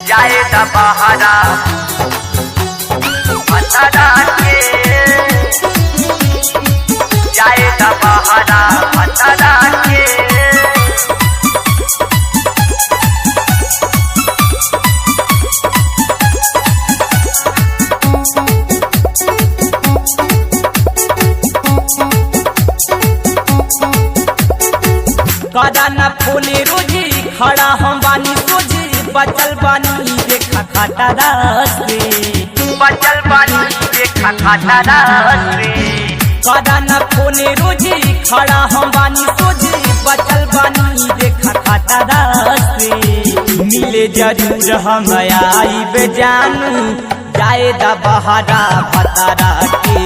जाए दा बहारा भतरा के जाए दा बहारा भतरा के। कदा न फोने रोजी खड़ा हम बानी सोजी बचल बानी देखा खाता से। बचल बानी देखा खतरा से। कदा न फोने रोजी खड़ा हम बानी सोजी बचल बानी देखा खाता से। मिले जरूर हम आई बेजानू जाए दा बहारा भतारा के।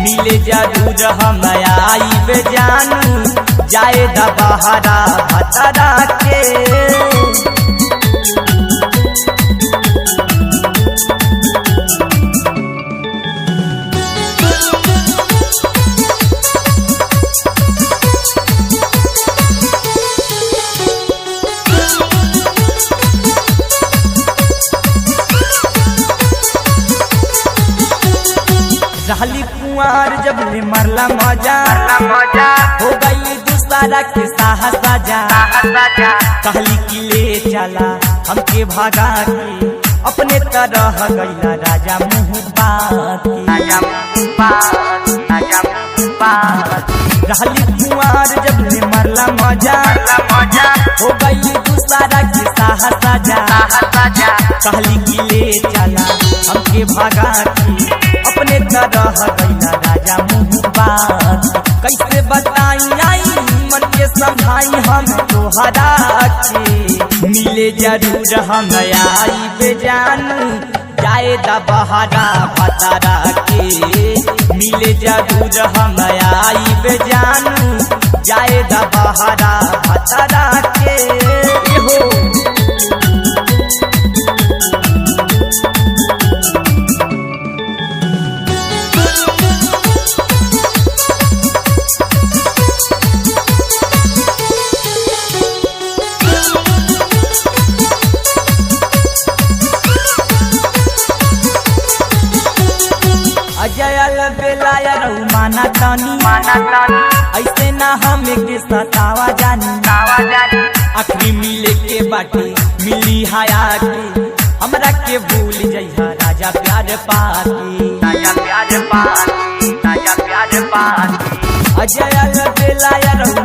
मिले जरूर हम आई बेजानू जाए दा बहारा भतारा के। रहली कुंवर जब ले मरला मजा मरला मजा हो गई दूसरा के साहस जा। साहस जा। कहली कि ले चला हमके भगा के अपने तरह गईला राजा मुँह बाकी। राजा मुबारक राजा मुबारक। रहली कुंवर जब ले मरला मजा मरला मजा हो गई दूसरा के साहस जा। साहस जा। कहली कि ले चला हमके भगा के अपने तरह गईला राजा मुँह बात। कैसे बताई आई मन के समझाई हम तोहरा के। मिले जरूर हम आई बेजानू जाए दा बहारा भतारा के। मिले जरूर हम आई बेजानू जाए दा बहारा भतारा के हो। अजय बेला माना तानी माना तानी ऐसे ना हमें के सतावा जानी। तावा जानी। आखिरी मिले के बाटे मिली हया के हमरा के भूल जइहा राजा प्यार पाके। राजा प्यार पाती राजा प्यार पाती। अजय बेला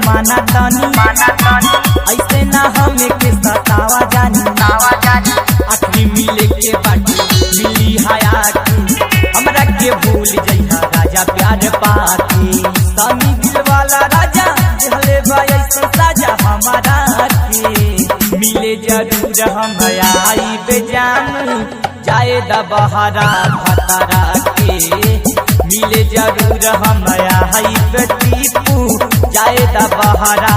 माना तानी माना तानी ऐसे ना हमें के सतावा जानी। तावा जानी। आखिरी मिले के बाटे मिली हया के हमरा के भूल जइहा राजा प्यार पाके। सामी दिल वाला राजा दिहले बा ऐसन साजा हमारा के। मिले जरूर हम आई बेजानू जाए दा बहारा भतारा के। मिले जरूर हम आई बेटीपू जाए दा बहारा।